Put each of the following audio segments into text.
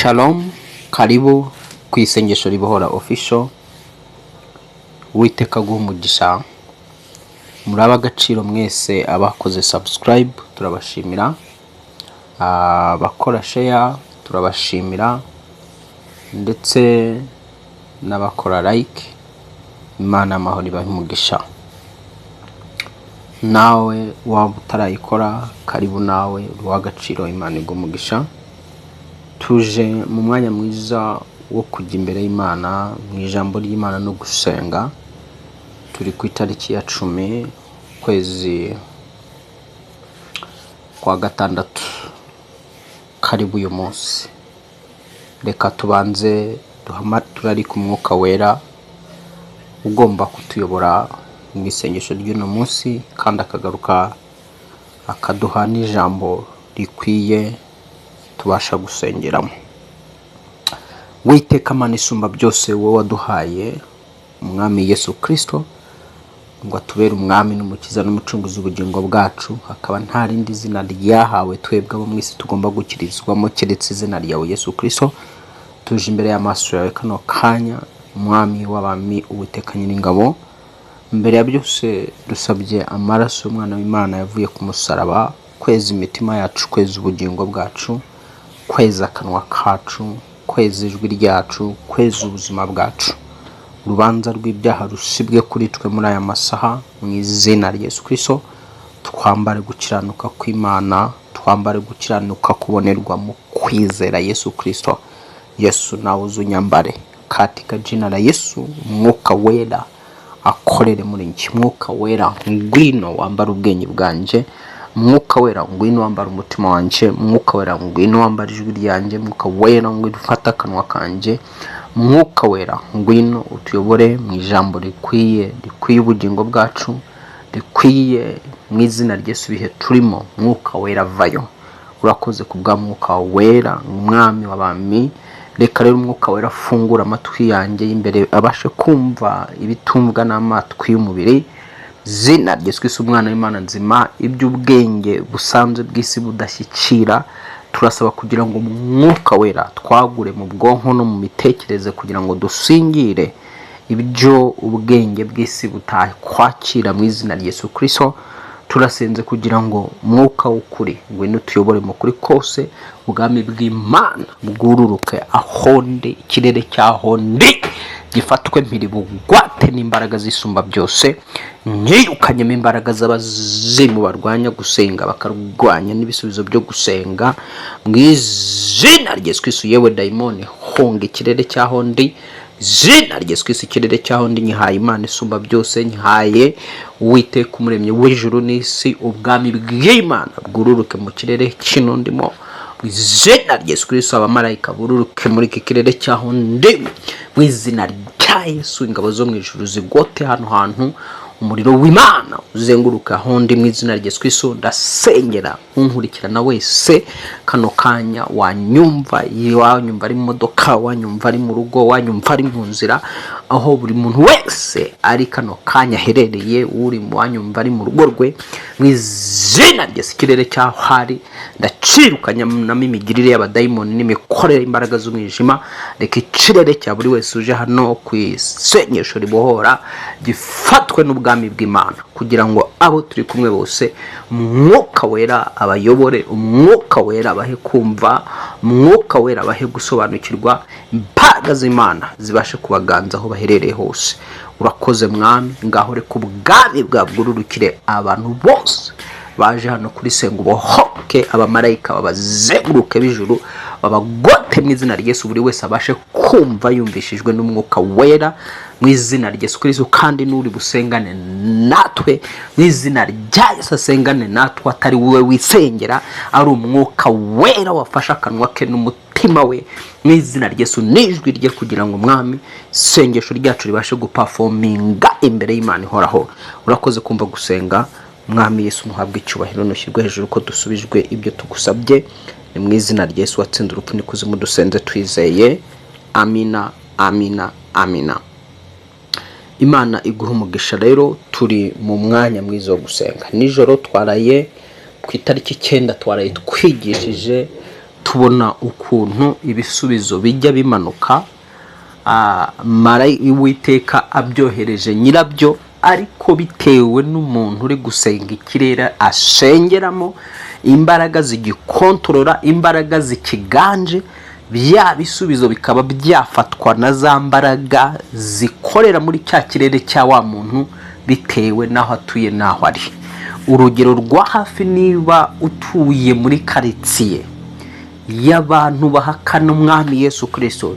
Shalom, karibu ku Isengesho Ribohora Official. Uwiteka aguhe umugisha. Muri ab'agaciro mwese abakoze subscribe, turabashimira. Abakora share, turabashimira, ndetse n'abakora like. Imana amahoro ibahe umugisha. Nawe waba utarayikora, karibu, nawe uri uw'agaciro, Imana iguhe umugisha. Tuje mu mwanya mwiza wo kujya imbere y'Imana mu ijambo ry'Imana no gusenga. Turi ku itariki ya 10, ukwezi kwa gatandatu. Karibu uyu munsi. Reka tubanze turarike Umwuka Wera ugomba kutuyobora mu isengesho ry'uno munsi, kandi akagaruka akaduha n'ijambo rikwiye tubasha gusengeramo. Witeka Mana isumba byose, wowe waduhaye Umwami Yesu Kirisito ngo atubere Umwami n'Umukiza n'Umucunguzi w'ubugingo bwacu, hakaba nta rindi zina ryahawe twebwe abo mu isi tugomba gukirizwamo keretse izina ryawe Yesu Kirisito, tuje imbere y'amaso yawe kano kanya, Umwami w'abami, Uwiteka Nyiringabo. Mbere ya byose dusabye amaraso y'Umwana w'Imana yavuye ku musaraba kweza imitima yacu, kweza ubugingo bwacu, kweza akanwa kacu, kweza ijwi ryacu, kweza ubuzima bwacu. Urubanza rw'ibyaha rusibwe kuri twe muri aya masaha mu izina rya Yesu Kirisito. Twambare gukiranuka kw'Imana, twambare gukiranuka kubonerwa mu kwizera Yesu Kirisito. Yesu, nawe uze unyambare katika jina la Yesu. Umwuka Wera akorere muri njye. Mwuka Wera, ngwino wambare ubwenge bwanjye. Mwuka Wera, ngwino wambara umutima wanjye. Mwuka Wera, ngwino wambara ijwi ryanjye. Mwuka Wera, ngwino ufate akanwa kanjye. Mwuka Wera, ngwino utuyobore mu ijambo rikwiye, rikwiye ubugingo bwacu, rikwiye mu izina ry'Yesu ibihe turimo. Mwuka Wera, vayo. Urakoze ku bwa Mwuka Wera, Umwami w'abami. Reka rero Umwuka Wera afungura amatwi yanjye y'imbere, abashe kumva ibitumvwa n'amatwi y'umubiri. Zina rya Yesu Kristo, Umwana w'Imana nzima, iby'ubwenge busanzwe bw'isi budashyikira, turasaba kugira ngo Umwuka Wera twagure mu bwonko no mu mitekerereze, kugira ngo dusingire ibyo ubwenge bw'isi butakwakira mu izina rya Yesu Kristo. Turasenze kugira ngo Umwuka w'ukuri ngwino utuyobore mu kuri kose, ubwami bw'Imana bwururuke aho ndi, ikirere cyaho ndi gifatwe mpiri bugwate n'imbaraga zisumba byose. Nyirukanyemo imbaraga z'abazimu barwanya gusenga, bakarwanya n'ibisubizo byo gusenga mu izina rya Yesu Kristo. Yewe dayimoni, hunga ikirere cyaho ndi. Izina rya Yesu Kristo, ikirere cyaho ndi nyihaye Imana isumba byose, nyihaye Uwiteka Umuremyi w'ijuru n'isi. Ubwami bw'Imana bwururuke mu kirere kino ndimo mu izina rya Yesu Kristo. Abamarayika bururuke muri iki kirere cyaho ndi mu izina rya Yesu. Ingabo zo mu ijuru zigote hano hantu, umuriro w'Imana uzenguruka aho ndi mu izina rya Yesu Kristo. Ndasengera unkurikirana wese kano kanya, wanyumva, wanyumva ari mu modoka, wanyumva ari mu rugo, wanyumva ari mu nzira, aho buri muntu wese ari kano kanya aherereye, uri wanyumva ari mu rugo rwe, mu izina rya Yesu, ikirere cyaho hari ndacirukanyamo imigirire y'abadayimoni n'imikorere y'imbaraga z'umwijima. Reka ikirere cya buri wese uje hano ku Isengesho Ribohora gifatwe n'ubwami bw'Imana, kugira ngo abo turi kumwe bose Umwuka Wera abayobore, Umwuka Wera abahe kumva, Umwuka Wera abahe gusobanukirwa, imbaraga z'Imana zibashe kubaganza aho baherereye hose. Urakoze, Mwami. Ngaho reka ubwami bwabwururukire abantu bose baje hano kuri Senga Ubohoke, abamarayika babazenguruke b'ijuru, babagote mu izina rya Yesu. Buri wese abashe kumva yumvishijwe n'Umwuka Wera mu izina rya Yesu Kristo. Kandi n'uri busengane natwe mu izina rya Yesu, asengane natwe atari wowe wisengera, ari Umwuka Wera wafashe akanwa ke n'umutima we mu izina rya Yesu n'ijwi rye, kugira ngo, Mwami, isengesho ryacu ribashe guperforminga imbere y'Imana ihoraho. Urakoze kumva gusenga. Mwami Yesu, ntuhabwe icyubahiro, nushyirwe hejuru ko dusubijwe ibyo tugusabye. Ni mu izina rya Yesu watsinze urupfu n'ikuzimu dusenze twizeye. Amina, amina, amina. Imana iguha umugisha. Rero turi mu mwanya mwiza wo gusenga. Nijoro twaraye ku itariki 9, twaraye twigishije. Tubona ukuntu ibisubizo bijya bimanuka, Uwiteka abyohereje nyirabyo, ariko bitewe n'umuntu uri gusenga, ikirere asengeramo, imbaraga zigikontorora, imbaraga zikiganje, bya bisubizo bikaba byafatwa na za mbaraga zikorera muri cya kirere cya wa muntu, bitewe n'aho atuye n'aho ari. Urugero rwa hafi, niba utuye muri karitsiye y'abantu bahakana Umwami Yesu Kirisito,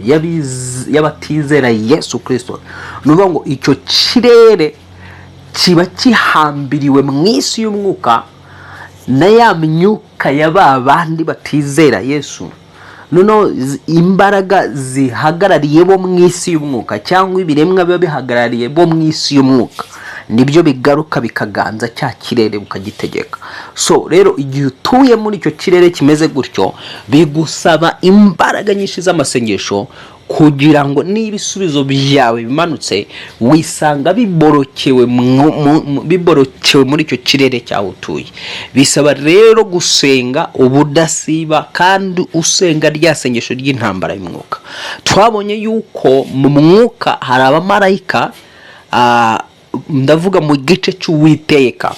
y'abatizera Yesu Kirisito, ni ukuvuga ngo icyo kirere kiba gihambiriwe mu isi y'umwuka na ya myuka ya ba bandi batizera Yesu. Noneho imbaraga zihagarariye bo mu isi y'umwuka, cyangwa ibiremwa biba bihagarariye bo mu isi y'umwuka, nibyo bigaruka bikaganza cya kirere, bukagitegeka. So rero, igihe utuye muri icyo kirere kimeze gutyo, bigusaba imbaraga nyinshi z'amasengesho kugira ngo n'ibisubizo byawe bimanutse, wisanga biborokewe muri icyo kirere cyawe utuye. Bisaba rero gusenga ubudasiba, kandi usenga rya sengesho ry'intambara y'umwuka. Twabonye yuko mu mwuka hari abamarayika, ndavuga mu gice cy'Uwiteka,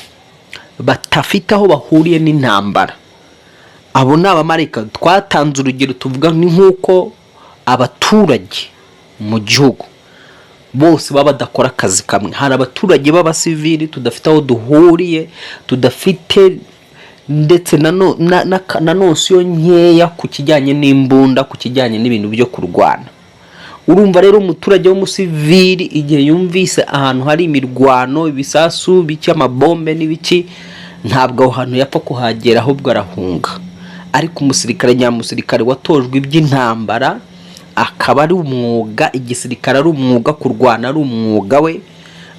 batafite aho bahuriye n'intambara. Abo ni abamarayika. Twatanze urugero tuvuga ni nk'uko abaturage mu gihugu bose baba badakora akazi kamwe. Hari abaturage b'abasivili tudafite aho duhuriye, tudafite ndetse na no- na- na na notion nkeya ku kijyanye n'imbunda, ku kijyanye n'ibintu byo kurwana. Urumva rero, umuturage w'umusivili, igihe yumvise ahantu hari imirwano, ibisasu biki, amabombe n'ibiki, ntabwo aho hantu yapfa kuhagera, ahubwo arahunga. Ariko umusirikare nyamusirikare watojwe iby'intambara, akaba ari umwuga, igisirikare ari umwuga, kurwana ari umwuga we,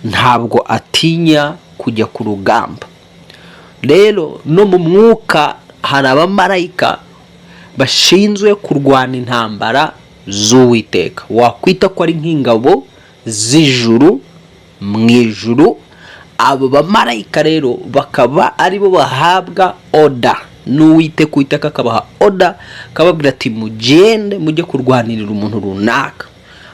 ntabwo atinya kujya ku rugamba. Rero no mu mwuka hari abamarayika bashinzwe kurwana intambara z'Uwiteka, wakwita ko ari nk'ingabo z'ijuru mu ijuru. Abo bamarayika rero bakaba aribo bahabwa order n'Uwiteka. Uwiteka akabaha order, akababwira ati: "Mugende mujye kurwanirira umuntu runaka,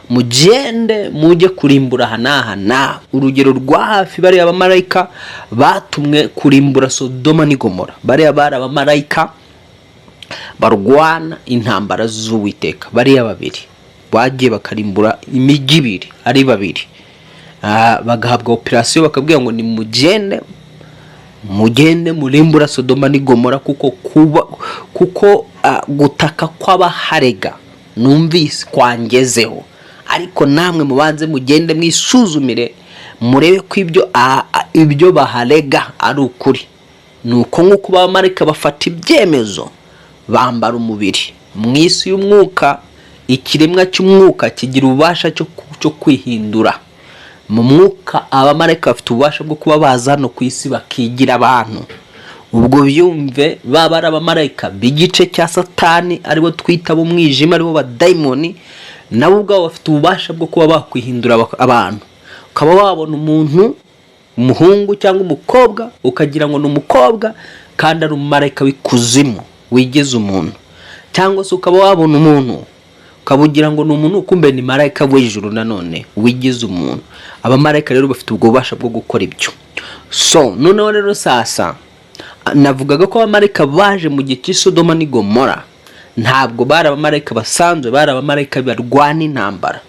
mugende mujye kurimbura aha n'aha n'aha." Urugero rwa hafi, bariya bamarayika batumwe kurimbura Sodoma n'Igomora, bariya bari abamarayika barwana intambara z'Uwiteka. Bariya babiri bagiye bakarimbura imijyi ibiri ari babiri, bagahabwa operation, bakabwira ngo: "Nimugende, mugende murimbura Sodoma n'Igomora, kuko kuba kuko gutaka kw'abaharega numvise kwangezeho. Ariko namwe mubanze mugende mwisuzumire, murebe ko ibyo baharega ari ukuri." Ni uko nk'uko abamarayika bafata ibyemezo bambara umubiri mu isi y'umwuka, ikiremwa cy'umwuka kigira ububasha cyo kwihindura mu mwuka. Abamarayika bafite ububasha bwo kuba baza hano ku isi bakigira abantu. Ubwo byumve, baba ari abamarayika b'igice cya Satani, aribo twita b'umwijima, aribo badayimoni, nabo ubwabo bafite ububasha bwo kuba bakwihindura abantu. Ukaba wabona umuntu, umuhungu cyangwa umukobwa, ukagira ngo ni umukobwa kandi ari umumarayika w'ikuzimu wigize umuntu, cyangwa se ukaba wabona umuntu ukaba ugira ngo ni umuntu, kumbe ni marayika w'ijuru nanone wigize umuntu. Abamarayika rero bafite ubwo bubasha bwo gukora ibyo. So noneho rero sasa, navugaga ko abamarayika baje mu gihe cy'Isodoma n'i Gomora ntabwo bari abamarayika basanzwe, bari abamarayika barwana intambara.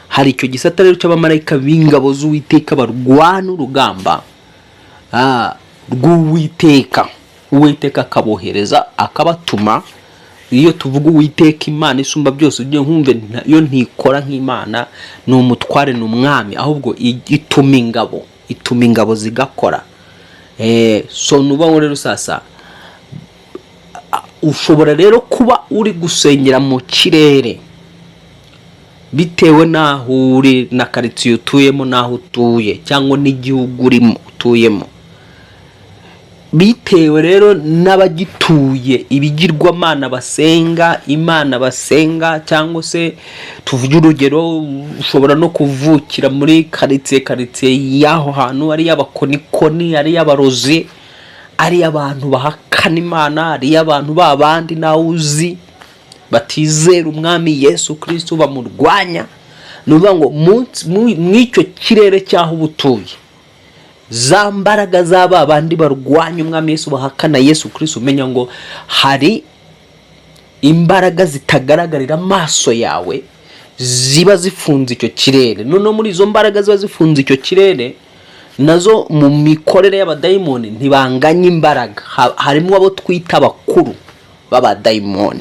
Hari icyo gisata rero cy'abamarayika b'ingabo z'Uwiteka barwana urugamba rw'Uwiteka. Uwiteka akabohereza, akabatuma. Iyo tuvuga Uwiteka Imana isumba byose, ujye nkumve yo ntikora nk'Imana, ni umutware, ni umwami, ahubwo ituma ingabo, ituma ingabo zigakora. So nubaho rero sasa, ushobora rero kuba uri gusengera mu kirere bitewe n'aho uri, na karitsiye utuyemo, n'aho utuye, cyangwa n'igihugu urimo utuyemo. Bitewe rero n'abagituye, ibigirwamana basenga, imana basenga, cyangwa se tuvuge urugero, ushobora no kuvukira muri karitsiye y'aho hantu ari iy'abakonikoni, ari iy'abarozi, ari iy'abantu bahakana Imana, ari iy'abantu babandi nawe uzi. Batizera Umwami Yesu Kristo, bamurwanya. Ni ukuvuga ngo mw'icyo kirere cy'aho uba utuye, za mbaraga za ba bandi barwanya Umwami Yesu, bahakana Yesu Kristo, umenya ngo hari imbaraga zitagaragarira amaso yawe ziba zifunze icyo kirere. Noneho muri izo mbaraga ziba zifunze icyo kirere, nazo mu mikorere y'abadayimoni ntibanganya imbaraga. Harimo abo twita abakuru b'abadayimoni,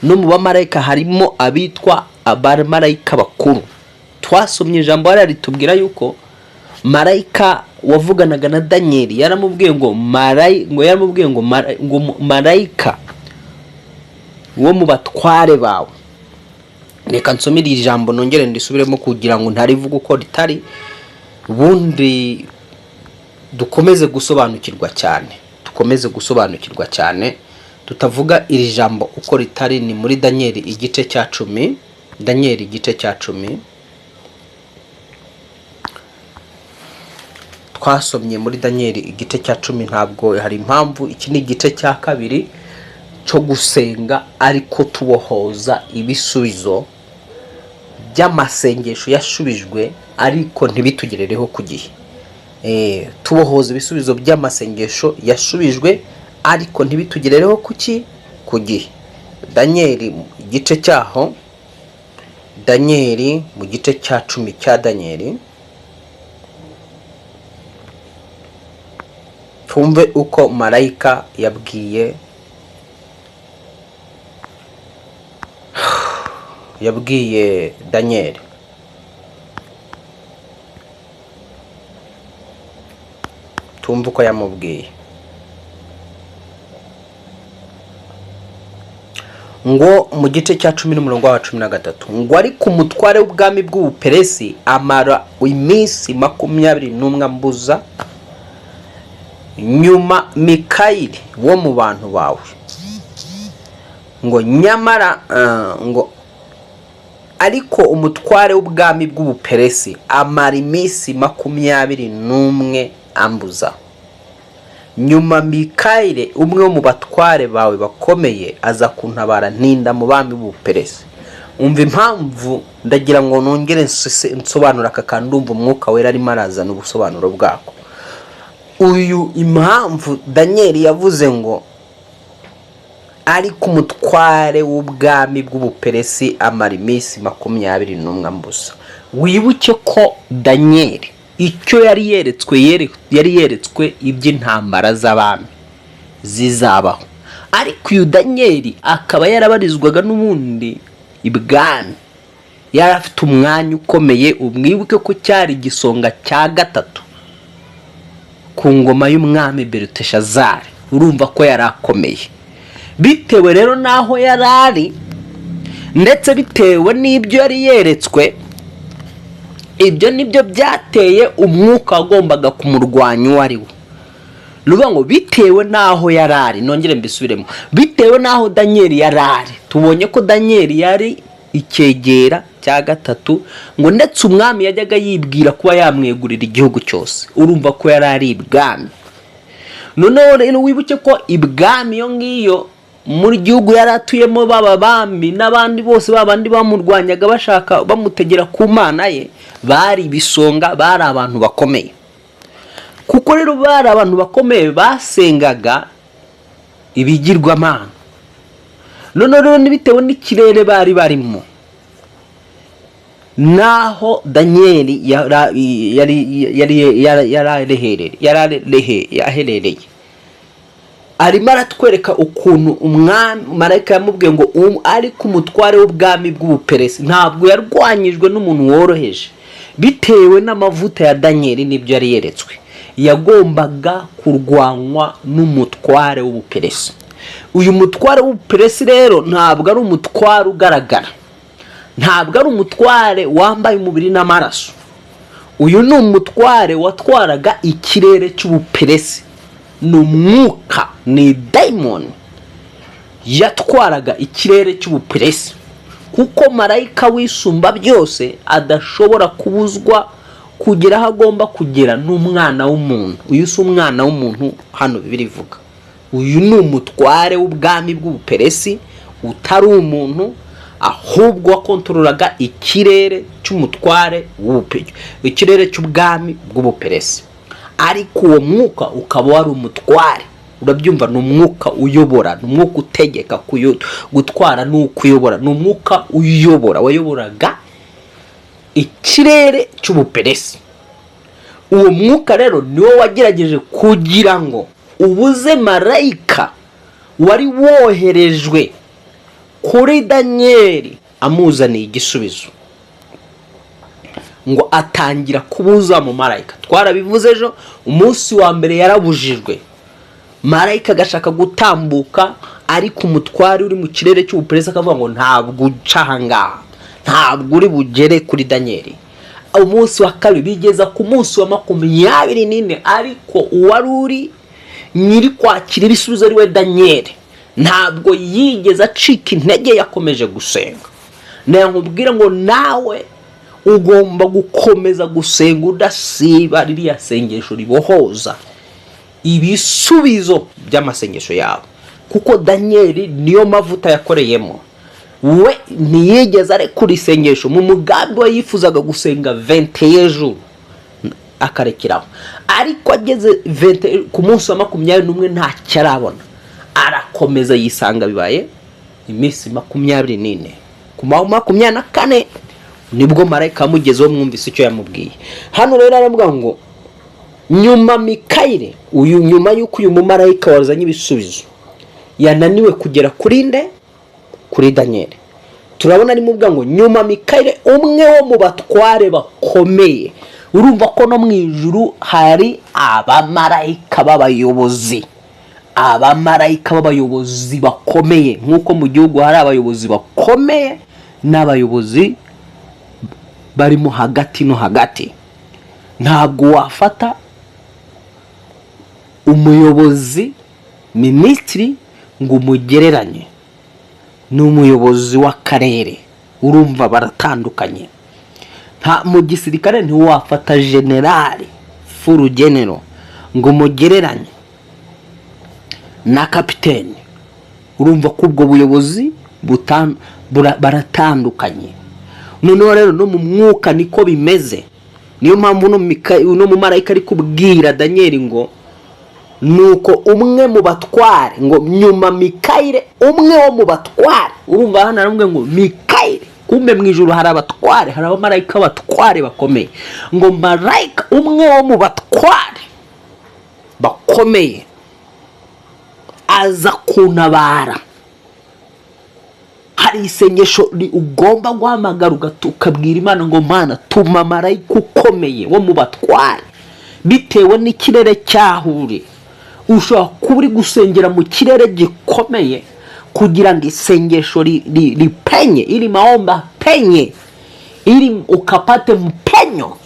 no mu bamarayika harimo abitwa abamarayika bakuru. Twasomye ijambo hariya ritubwira yuko marayika wavuganaga na Daniyeli yaramubwiye ngo yaramubwiye ngo marayika wo mu batware bawe. Reka nsome iri jambo nongere ndisubiremo kugira ngo ntarivuge uko ritari, ubundi dukomeze gusobanukirwa cyane, dukomeze gusobanukirwa cyane, tutavuga iri jambo uko ritari. Ni muri Daniyeli igice cya 10, Daniyeli igice cya 10. Twasomye muri Daniyeli igice cya 10, ntabwo hari impamvu. Iki ni igice cya kabiri cyo gusenga, ariko tubohoza ibisubizo by'amasengesho yashubijwe ariko ntibitugerereho ku gihe. Tubohoza ibisubizo by'amasengesho yashubijwe ariko ntibitugerereho ku gihe. Daniyeli igice cyaho, Daniyeli mu gice cya 10 cya Daniyeli, twumve uko marayika yabwiye Daniyeli. Tumve uko yamubwiye ngo mu gice cya 10 n'umurongo wa 13, ngo ariko umutware w'ubwami bw'Ubuperesi amara iminsi 21 ambuza. Nyuma Mikayili wo mu bantu bawe, ngo nyamara ngo ariko umutware w'ubwami bw'Ubuperesi amara iminsi 21 ambuza. Nyuma Mikayile umwe wo mu batware bawe bakomeye aza kuntabara, ntinda mu bami b'Ubuperesi. Umva impamvu ndagira ngo nongere nsobanure aka kantu, ndumva Umwuka Wera arimo arazana ubusobanuro bwako. Uyu impamvu Daniyeli yavuze ngo ariko umutware w'ubwami bw'Ubuperesi amara iminsi 21 ambuza. Wibuke ko Daniyeli icyo yari yeretswe, yari yeretswe iby'intambara z'abami zizabaho, ariko uyu Daniyeli akaba yarabarizwaga n'ubundi ibwami, yari afite umwanya ukomeye. Umwibuke ko cyari igisonga cya gatatu ku ngoma y'umwami Beluteshazari. Urumva ko yari akomeye. Bitewe rero n'aho yari ari, ndetse bitewe n'ibyo yari yeretswe, ibyo nibyo byateye umwuka wagombaga kumurwanya uwo ari we. Ni ukuvuga ngo bitewe n'aho yari ari, nongere mbisubiremo, bitewe n'aho Daniyeli yari ari, tubonye ko Daniyeli yari icyegera cya gatatu, ngo ndetse umwami yajyaga yibwira kuba yamwegurira igihugu cyose. Urumva ko yari ari ibwami. Noneho rero wibuke ko ibwami iyo ngiyo muri gihugu yari atuyemo, baba bami n'abandi bose, babandi bamurwanyaga bashaka bamutegera ku Mana ye, bari ibisonga, bari abantu bakomeye. Kuko rero bari abantu bakomeye basengaga ibigirwamana. Noneho rero bitewe n'ikirere bari barimo naho Daniyeli yari aherereye, arimo aratwereka ukuntu umwami marayika yamubwiye ngo ariko umutware w'ubwami bw'Ubuperesi ntabwo yarwanyijwe n'umuntu woroheje. Bitewe n'amavuta ya Daniyeli n'ibyo yari yeretswe, yagombaga kurwanywa n'umutware w'Ubuperesi. Uyu mutware w'Ubuperesi rero ntabwo ari umutware ugaragara, ntabwo ari umutware wambaye umubiri n'amaraso. Uyu ni umutware watwaraga ikirere cy'Ubuperesi, ni umwuka, ni dayimoni yatwaraga ikirere cy'Ubuperesi, kuko marayika w'Isumba byose adashobora kubuzwa kugera aho agomba kugera n'umwana w'umuntu. Uyu si umwana w'umuntu hano Bibiliya ivuga, uyu ni umutware w'ubwami bw'Ubuperesi. utari umuntu, ahubwo wakontorolaga ikirere cy'umutware ikirere cy'ubwami bw'Ubuperesi. Ariko uwo mwuka ukaba wari umutware. Urabyumva, ni umwuka uyobora, ni umwuka utegeka. Gutwara ni ukuyobora, ni umwuka uyobora wayoboraga ikirere cy'Ubuperesi. Uwo mwuka rero niwo wagerageje kugira ngo ubuze marayika wari woherejwe kuri Daniyeli amuzaniye igisubizo, ngo atangira kubuza mu marayika. Twarabivuze ejo, umunsi wa mbere yarabujijwe, marayika agashaka gutambuka, ariko umutware uri mu kirere cy'Ubuperesi akavuga ngo: "Ntabwo uca ahangaha, ntabwo uri bugere kuri Daniyeli." Umunsi wa kabiri, bigeza ku munsi wa 24, ariko uwari uri nyiri kwakira ibisubizo ari we Daniyeli ntabwo yigeze acika intege, yakomeje gusenga. Nkubwira ngo nawe ugomba gukomeza gusenga udasiba, ririya sengesho ribohoza ibisubizo by'amasengesho yawe, kuko Daniyeli niyo mavuta yakoreyemo. We ntiyigeze arekura isengesho. Mu mugambi we yifuzaga gusenga 21 jours akarekeraho, ariko ageze ku munsi wa 21 ntacyo arabona, arakomeza, yisanga bibaye iminsi 24. Ku 24 nibwo marayika amugezeho, mwumvise icyo yamubwiye. Hano rero aravuga ngo nyuma Mikayire uyu, nyuma y'uko uyu mumarayika wazanye ibisubizo yananiwe kugera kuri nde? Kuri Daniyeli. Turabona arimo uvuga ngo nyuma Mikayire, umwe wo mu batware bakomeye. Urumva ko no mu ijuru hari abamarayika b'abayobozi, abamarayika b'abayobozi bakomeye, nk'uko mu gihugu hari abayobozi bakomeye n'abayobozi barimo hagati no hagati. Ntabwo wafata umuyobozi minisitiri ngo umugereranye n'umuyobozi w'akarere, urumva baratandukanye. Nta mu gisirikare ntiwafata generali full general ngo umugereranye na kapiteni, urumva ko ubwo buyobozi baratandukanye. Noneho rero no mu mwuka niko bimeze. Niyo mpamvu uno mumarayika ari kubwira Daniyeli ngo nuko umwe mu batware, ngo nyuma Mikayire, umwe wo mu batware. Urumva hano aravuga ngo Mikayire, kumbe mu ijuru hari abatware, hari abamarayika batware bakomeye. Ngo marayika umwe wo mu batware bakomeye aza kuntabara. Hari isengesho ugomba guhamagara, ukabwira Imana ngo: "Mana, tuma marayika ukomeye wo mu batware." Bitewe n'ikirere cyahure, ushobora kuba uri gusengera mu kirere gikomeye kugira ngo isengesho ripenye, ili maombi penye, ili ukapate mpenyo,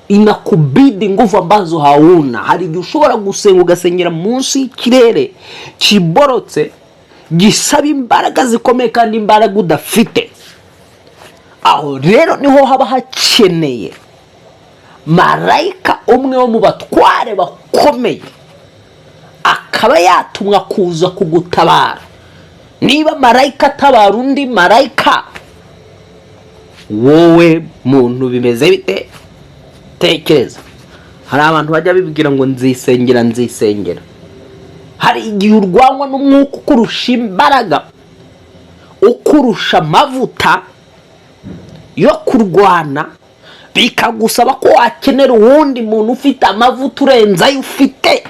inakubidi nguvu ambazo hauna. Hari igihe ushobora gusenga, ugasengera munsi y'ikirere kiborotse gisaba imbaraga zikomeye kandi imbaraga udafite. Aho rero niho haba hakeneye marayika umwe wo mu batware bakomeye, akaba yatumwa kuza kugutabara. Niba marayika atabara undi marayika, wowe muntu bimeze bite? Tekereza, hari abantu bajya bibwira ngo nzisengera, nzisengera. Hari igihe urwanywa n'umwuka ukurusha imbaraga, ukurusha amavuta yo kurwana, bikagusaba ko wakenera uwundi muntu ufite amavuta urenze ayo ufite.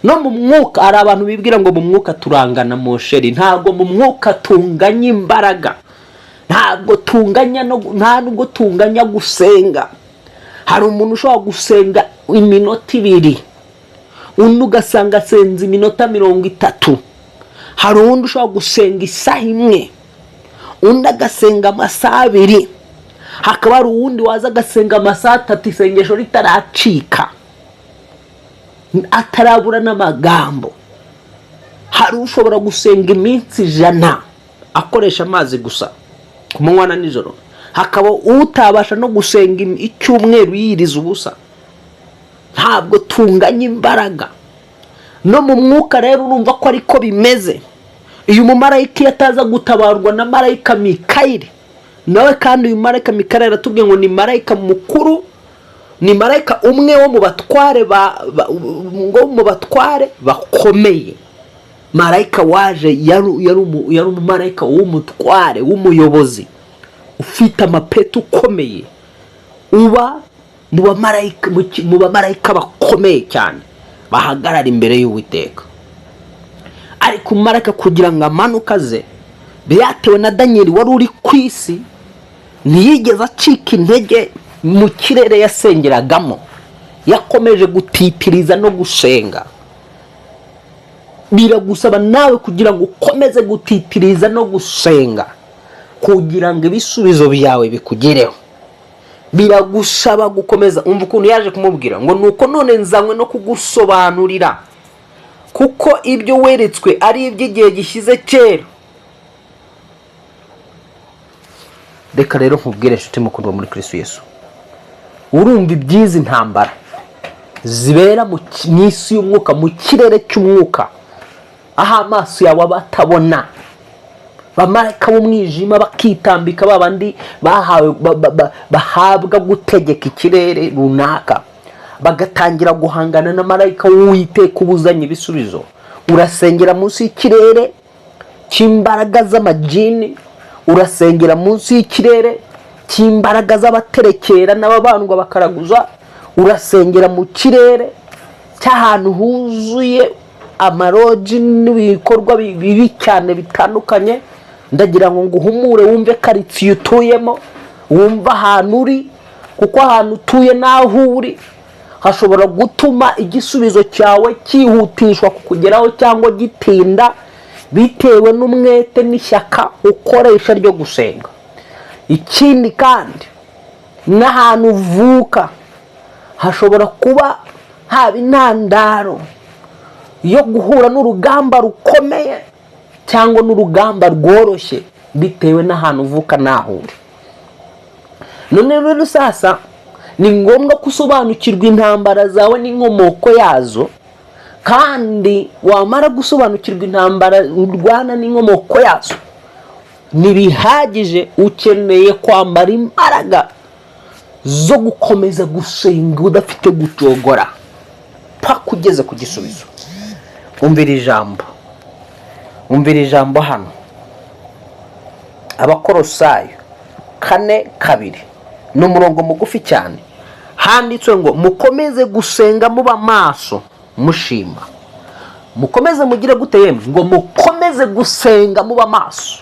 No mu mwuka hari abantu bibwira ngo mu mwuka turangana. Mon cher, ntabwo mu mwuka tunganya imbaraga, ntabwo tunganya no nta nubwo tunganya gusenga. Hari umuntu ushobora gusenga iminota 2, undi ugasanga asenze iminota 30. Hari uwundi ushobora gusenga isaha imwe, undi agasenga amasaha 2, hakaba hari uwundi waza agasenga amasaha 3, isengesho ritaracika, atarabura n'amagambo. Hari ushobora gusenga iminsi 100 akoresha amazi gusa ku manywa na nijoro, hakaba utabasha no gusenga icyumweru yiriza ubusa. Ntabwo tunganya imbaraga. No mu mwuka rero urumva ko ariko bimeze. Uyu mumarayika iyo ataza gutabarwa na marayika Mikayeli nawe, kandi uyu marayika Mikayeli aratubwiye ngo ni marayika mukuru, ni marayika umwe wo mu batware ngo mu batware bakomeye. Marayika waje yari umumarayika w'umutware, w'umuyobozi, ufite amapeti, ukomeye, uba mu bamarayika bakomeye cyane bahagarara imbere y'Uwiteka. Ariko umumarayika kugira ngo amanuke aze, byatewe na Daniyeli wari uri ku isi. Ntiyigeze acika intege mu kirere yasengeragamo, yakomeje gutitiriza no gusenga. Biragusaba nawe kugira ngo ukomeze gutitiriza no gusenga kugira ngo ibisubizo byawe bikugereho. Biragusaba gukomeza. Umva ukuntu yaje kumubwira ngo: "Nuko none nzanywe no kugusobanurira, kuko ibyo weretswe ari iby'igihe gishyize kera." Reka rero nkubwire, inshuti mukundwa muri Kristo Yesu, urumva iby'izi ntambara zibera mu isi y'umwuka, mu kirere cy'umwuka, aho amaso yawe aba atabona, bamarayika b'umwijima bakitambika, ba bandi bahawe bahabwa gutegeka ikirere runaka, bagatangira guhangana na marayika w'Uwiteka ubuzanye ibisubizo. Urasengera munsi y'ikirere cy'imbaraga z'amajini, urasengera munsi y'ikirere cy'imbaraga z'abaterekera n'ababandwa bakaraguza, urasengera mu kirere cy'ahantu huzuye amaroji n'ibikorwa bibi cyane bitandukanye. Ndagira ngo nguhumure, wumve karitsiye utuyemo, wumve ahantu uri, kuko ahantu utuye n'aho uri hashobora gutuma igisubizo cyawe cyihutishwa kukugeraho cyangwa gitinda, bitewe n'umwete n'ishyaka ukoresha ryo gusenga. Ikindi kandi, n'ahantu uvuka hashobora kuba haba intandaro yo guhura n'urugamba rukomeye cyangwa n'urugamba rworoshye, bitewe n'ahantu uvuka n'aho uri. None rero sasa ni ngombwa ko usobanukirwa intambara zawe n'inkomoko yazo. Kandi wamara gusobanukirwa intambara urwana n'inkomoko yazo, ntibihagije, ukeneye kwambara imbaraga zo gukomeza gusenga udafite gucogora paka ugeze ku gisubizo. Umvira ijambo, umvira ijambo hano, Abakorosayo 4:2, ni umurongo mugufi cyane. Handitswe ngo: "Mukomeze gusenga muba maso mushima." Mukomeze mugire gute yemwe? Ngo mukomeze gusenga muba maso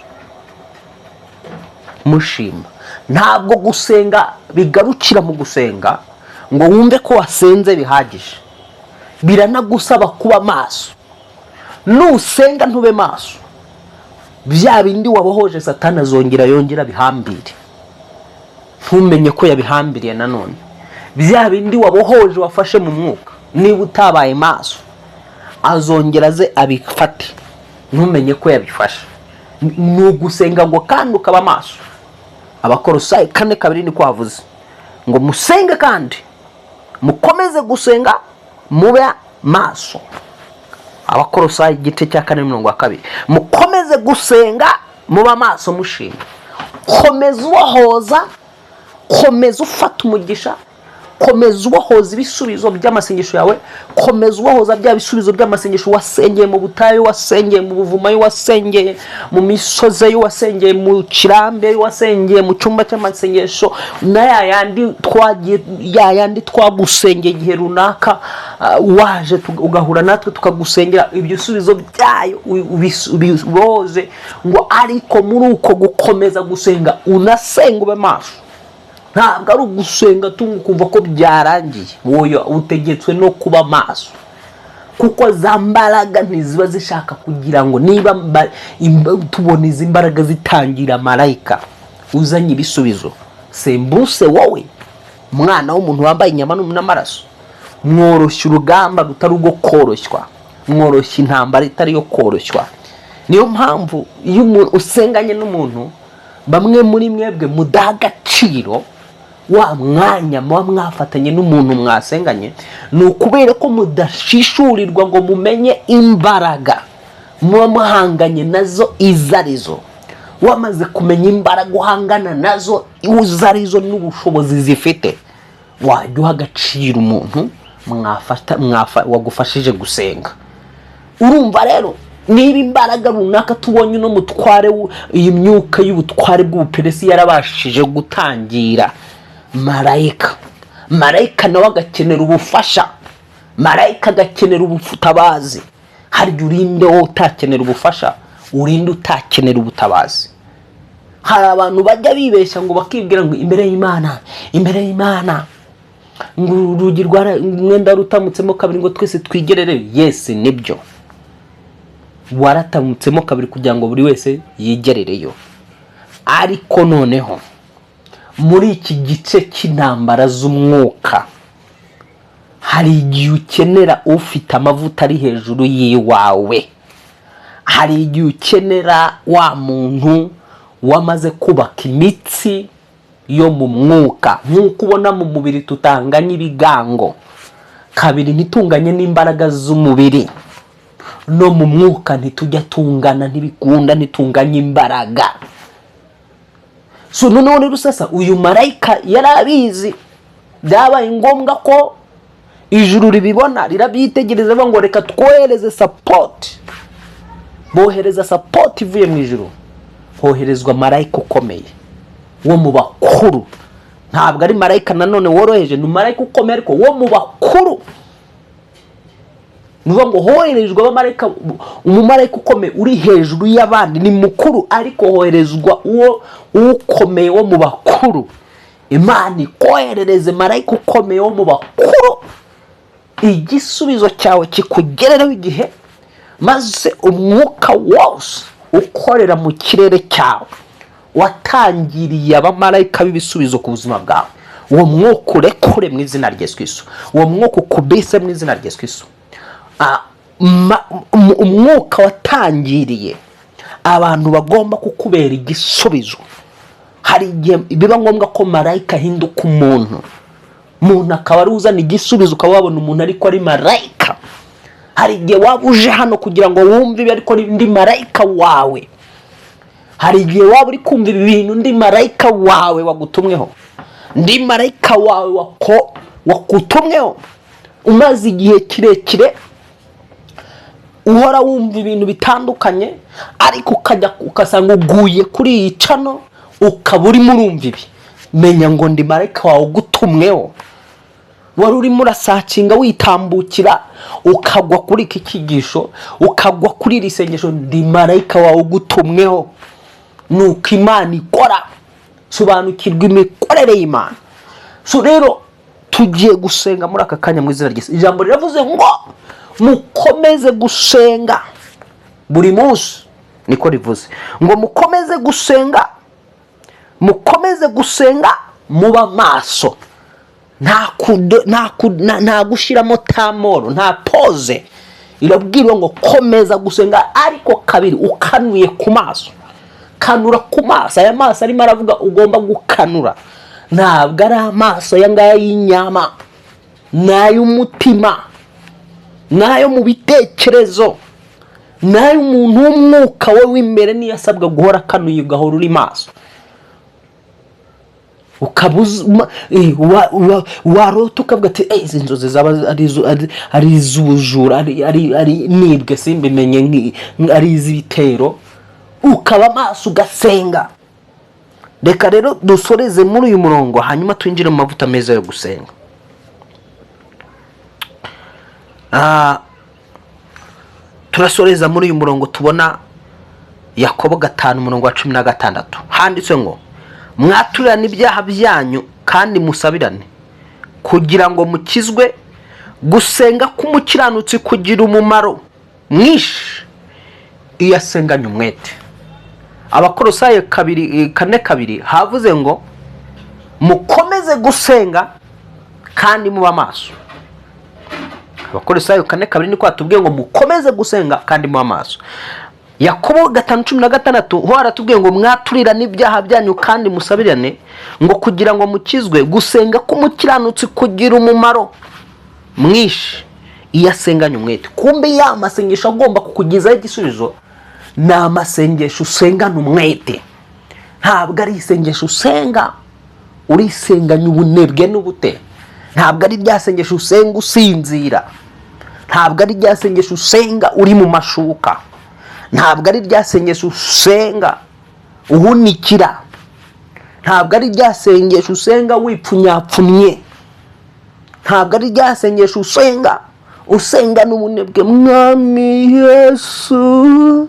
mushima. Ntabwo gusenga bigarukira mu gusenga ngo wumve ko wasenze bihagije, biranagusaba kuba maso. Nusenga ntube maso, bya bindi wabohoje Satani azongera yongera bihambire, ntumenye ko yabihambiriye. Nanone bya bindi wabohoje, wafashe mu mwuka, niba utabaye maso azongera aze abifate, ntumenye ko yabifashe. Ni ugusenga ngo kandi ukaba maso. Abakorosayi 4:2 niko havuze ngo: "Musenge kandi mukomeze gusenga mube maso." Abakorosayi igice cya 4, 2, mukomeze gusenga muba maso mushima. Komeza ubohoza, komeza ufata umugisha, komeza ubohoza ibisubizo by'amasengesho yawe, komeza ubohoza bya bisubizo by'amasengesho wasengeye mu butayu, wasengeye mu buvumo, wasengeye mu misozi, wasengeye mu kirambi, wasengeye mu cyumba cy'amasengesho, na ya yandi twagiye, ya yandi twagusengeye igihe runaka, waje ugahura natwe tukagusengera, ibyo bisubizo byayo ubibohoze. Ngo ariko muri uko gukomeza gusenga, unasenga ube maso. Ntabwo ari ugusenga ukumva ko byarangiye. Wowe utegetswe no kuba maso, kuko za mbaraga ntiziba zishaka kugira ngo niba tubona izi mbaraga zitangira marayika uzanye ibisubizo, sembuse wowe mwana w'umuntu wambaye inyama n'amaraso. Mworoshya urugamba rutari urwo koroshywa, mworoshya intambara itari iyo koroshywa. Niyo mpamvu iyo umuntu usenganye n'umuntu, bamwe muri mwebwe mudaha agaciro wa mwanya muba mwafatanye n'umuntu mwasenganye, ni ukubera ko mudashishurirwa ngo mumenye imbaraga Muba muhanganye nazo izo arizo, wamaze kumenya imbaraga uhangana nazo izo arizo n'ubushobozi zifite, wajya uha agaciro umuntu mwafata wagufashije gusenga. Urumva rero, niba imbaraga runaka tubonye uno mutware, iyi myuka y'ubutware bw'Ubuperesi yarabashije gutangira marayika, marayika nawe agakenera ubufasha, marayika agakenera ubutabazi, harya urinde wowe utakenera ubufasha? Urinde utakenera ubutabazi? Hari abantu bajya bibeshya ngo bakibwira ngo imbere y'Imana, imbere y'Imana, ngo urugi rwara umwenda rutamutsemo kabiri, ngo twese twigerere. Yes, nibyo, waratamutsemo kabiri kugira ngo buri wese yigerereyo. Ariko noneho muri iki gice cy'intambara z'umwuka, hari igihe ukenera ufite amavuta ari hejuru y'iwawe. Hari igihe ukenera wa muntu wamaze kubaka imitsi yo mu mwuka. Nk'uko ubona mu mubiri tutanganye ibigango, kabiri ntitunganye n'imbaraga z'umubiri, no mu mwuka ntitujya tungana, ntibikunda, ntitunganye imbaraga. So noneho rero sasa, uyu marayika yari abizi. Byabaye ngombwa ko ijuru ribibona, rirabyitegereza, bavuga ngo reka twohereze support. Bohereza support ivuye mu ijuru, hoherezwa marayika ukomeye wo mu bakuru. Ntabwo ari marayika nanone woroheje, ni marayika ukomeye ariko wo mu bakuru. Ni ukuvuga ngo hoherejwe abamarayika, umumarayika ukomeye uri hejuru y'abandi, ni mukuru, ariko hoherezwa uwo ukomeye wo mu bakuru. Imana ikoherereze marayika ukomeye wo mu bakuru, igisubizo cyawe kikugerereho igihe, maze umwuka wose ukorera mu kirere cyawe watangiriye abamarayika b'ibisubizo ku buzima bwawe, uwo mwuka urekure mu izina rya Yesu Kristo. Uwo mwuka ukubise mu izina rya Yesu Kristo. Umwuka watangiriye abantu bagomba kukubera igisubizo. Hari igihe biba ngombwa ko marayika ahinduka umuntu, umuntu akaba ari uzana igisubizo, ukaba wabona umuntu ariko ari marayika. Hari igihe waba uje hano kugira ngo wumve ibi, ariko ndi marayika wawe. Hari igihe waba uri kumva ibi bintu, ndi marayika wawe wagutumweho, ndi marayika wawe wagutumweho. Umaze igihe kirekire uhora wumva ibintu bitandukanye, ariko ukajya ugasanga uguye kuri iyi channel, ukaba urimo urumva ibi, menya ngo ndi marayika wawe ugutumweho. Wari urimo urasearchinga, witambukira, ukagwa kuri iki cyigisho, ukagwa kuri iri sengesho, ndi marayika wawe ugutumweho. Nuko Imana ikora. Sobanukirwa imikorere y'Imana. So rero tugiye gusenga muri aka kanya mu izina ry'Yesu. Ijambo riravuze ngo mukomeze gusenga buri munsi, niko rivuze ngo mukomeze gusenga, mukomeze gusenga, muba maso. Nta gushyiramo tamoro, nta pause. Irabwirwa ngo komeza gusenga, ariko kabiri ukanuye ku maso. Kanura ku maso. Aya maso arimo aravuga ugomba gukanura ntabwo ari amaso aya ngaya y'inyama, ni ay'umutima, ni ayo mu bitekerezo, ni ay'umuntu w'umwuka we w'imbere. Niyo asabwa guhora akanuye, ugahora uri maso, ukaba warota ukavuga ati: "Eh, izi nzozi zaba ari iz'ubujura, ari nibwe simbimenye, ari iz'ibitero." Ukaba maso, ugasenga. Reka rero dusoreze muri uyu murongo, hanyuma twinjire mu mavuta meza yo gusenga. Turasoreza muri uyu murongo tubona Yakobo 5, umurongo wa 16. Handitse ngo mwaturirane ibyaha byanyu kandi musabirane kugira ngo mukizwe. Gusenga k'umukiranutsi kugira umumaro mwinshi iyo asenganye umwete. Abakorosayo 2, 4:2 havuze ngo mukomeze gusenga kandi muba maso. Abakorosayo 4:2 niko hatubwiye ngo mukomeze gusenga kandi muba maso. Yakobo 5:16 ho haratubwiye ngo mwaturirane ibyaha byanyu kandi musabirane ngo kugira ngo mukizwe. Gusenga k'umukiranutsi kugira umumaro mwinshi Iyo asenganye umwete, kumbe ya masengesho agomba kukugezaho igisubizo ni amasengesho usengana umwete. Ntabwo ari isengesho usenga urisenganya ubunebwe n'ubute. Ntabwo ari rya sengesho usenga usinzira. Ntabwo ari rya sengesho usenga uri mu mashuka. Ntabwo ari rya sengesho usenga uhunikira. Ntabwo ari rya sengesho usenga wipfunyapfunye. Ntabwo ari rya sengesho usenga usenga n'ubunebwe. "Mwami Yesu,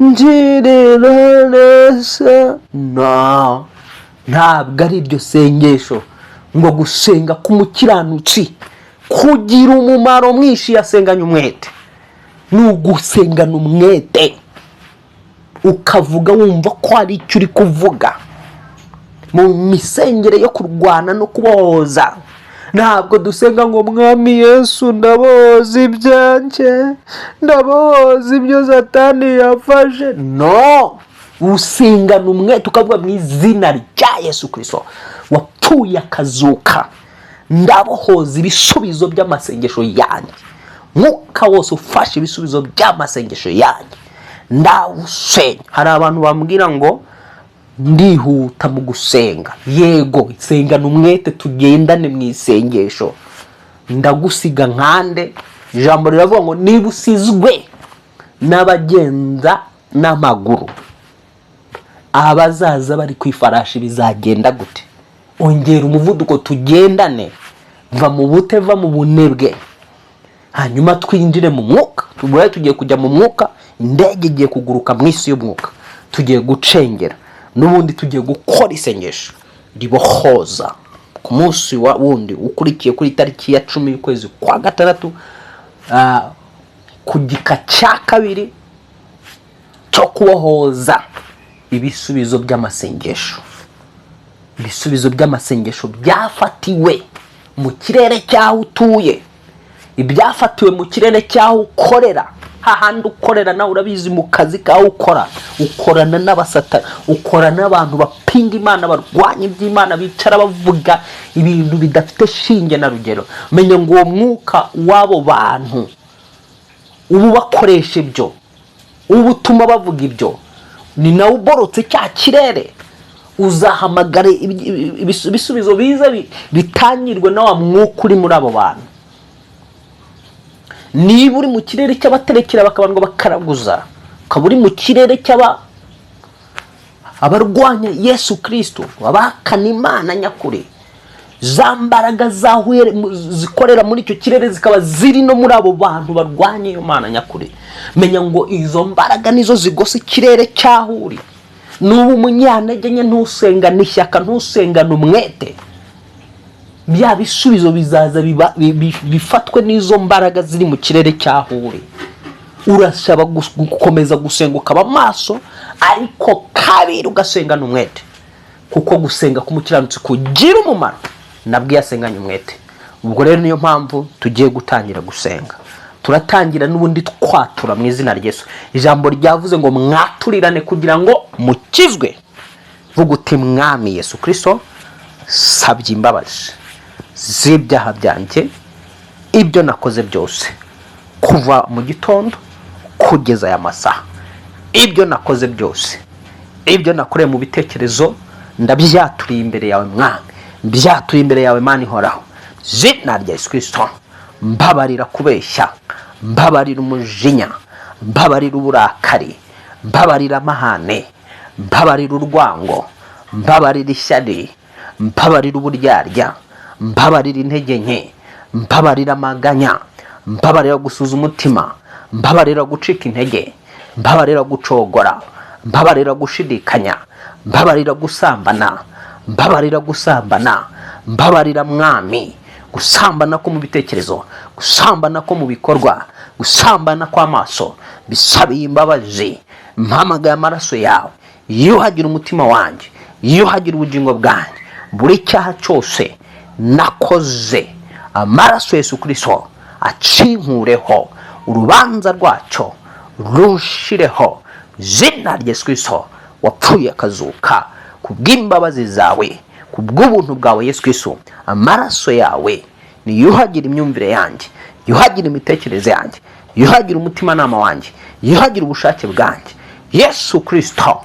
ngirira neza." No, ntabwo ari iryo sengesho. Ngo gusenga k'umukiranutsi kugira umumaro mwinshi yasenganye umwete. Ni ugusengana umwete, ukavuga wumva ko hari icyo uri kuvuga mu misengere yo kurwana no kubohoza. Ntabwo dusenga ngo: "Mwami Yesu, ndabohoza ibyanjye, ndabohoza ibyo Satani yafashe." No, usengana umwete, ukavuga: "Mu izina rya Yesu Kirisito wapfuye akazuka, ndabohoza ibisubizo by'amasengesho yanjye. Mwuka wose ufashe ibisubizo by'amasengesho yanjye, ndawusenya." Hari abantu bambwira ngo ndihuta mu gusenga. Yego, sengana umwete, tugendane mu isengesho. Ndagusiga nkande. Ijambo riravuga ngo niba usizwe n'abagenda n'amaguru, abazaza bari ku ifarashi bizagenda gute? Ongera umuvuduko, tugendane. Va mu bute, va mu bunebwe, hanyuma twinjire mu mwuka. Tubure tugiye kujya mu mwuka. Indege igiye kuguruka mu isi y'umwuka. Tugiye gucengera n'ubundi, tugiye gukora isengesho ribohoza ku munsi wa wundi ukurikiye, kuri tariki ya 10 y'ukwezi kwa gatandatu, ku gika cya kabiri cyo kubohoza ibisubizo by'amasengesho. Ibisubizo by'amasengesho byafatiwe mu kirere cy'aho utuye, ibyafatiwe mu kirere cy'aho ukorera, hahandi ukorera nawe urabizi. Mu kazi kawe ukora, ukorana n'abasata, ukorana n'abantu bapinga Imana, barwanya iby'Imana, bicara bavuga ibintu bidafite shinge na rugero. Menya ngo uwo mwuka w'abo bantu uba ubakoresha ibyo, uba utuma bavuga ibyo, ni nawe uborotse cya kirere. Uzahamagare ibisubizo biza bitangirwe na wa mwuka uri muri abo bantu. Niba uri mu kirere cy'abaterekera bakabanza bakaraguza, ukaba uri mu kirere cy'aba abarwanya Yesu Kirisito, abahakana Imana nyakuri, za mbaraga zahuye zikorera muri icyo kirere zikaba ziri no muri abo bantu barwanya iyo Mana nyakuri, menya ngo izo mbaraga nizo zigose ikirere cy'aho uri. Nuba umunyantege nke, ntusengane ishyaka, ntusengane umwete, bya bisubizo bizaza bifatwe n'izo mbaraga ziri mu kirere cy'aho uri. Urasaba gukomeza gusenga, ukaba amaso, ariko kabiri ugasengana umwete, kuko gusenga k'umukiranutsi kugira umumaro nabwo iyo asenganye umwete. Ubwo rero niyo mpamvu tugiye gutangira gusenga. Turatangira n'ubundi twatura mu izina rya Yesu. Ijambo ryavuze ngo mwaturirane kugira ngo mukizwe. Vuga uti: "Mwami Yesu Kirisito, sabye imbabazi z'ibyaha byanjye, ibyo nakoze byose kuva mu gitondo kugeza aya masaha, ibyo nakoze byose, ibyo nakoreye mu bitekerezo, ndabyaturiye imbere yawe Mwami, mbyaturiye imbere yawe Mana ihoraho, zina rya Yesu Kirisito. Mbabarira kubeshya, mbabarira umujinya, mbabarira uburakari, mbabarira amahane, mbabarira urwango, mbabarira ishyari, mbabarira uburyarya, mbabarira intege nke, mbabarira amaganya, mbabarira gusuza umutima, mbabarira gucika intege, mbabarira gucogora, mbabarira gushidikanya, mbabarira gusambana, mbabarira gusambana, mbabarira Mwami, gusambana ko mu bitekerezo, gusambana ko mu bikorwa, gusambana kw'amaso. Bisabiye imbabazi. Mpamagaye amaraso yawe yuhagira umutima wanjye, yuhagira ubugingo bwanjye. Buri cyaha cyose nakoze, amaraso Yesu Kirisito acinkureho urubanza rwacyo, rushireho, zina rya Yesu Kirisito wapfuye akazuka. Ku bw'imbabazi zawe, ku bw'ubuntu bwawe Yesu Kirisito, amaraso yawe." Niyuhagire imyumvire yanjye, yuhagire imitekerereze yanjye, yuhagire umutimanama wanjye, yuhagire ubushake bwanjye. Yesu Kirisito,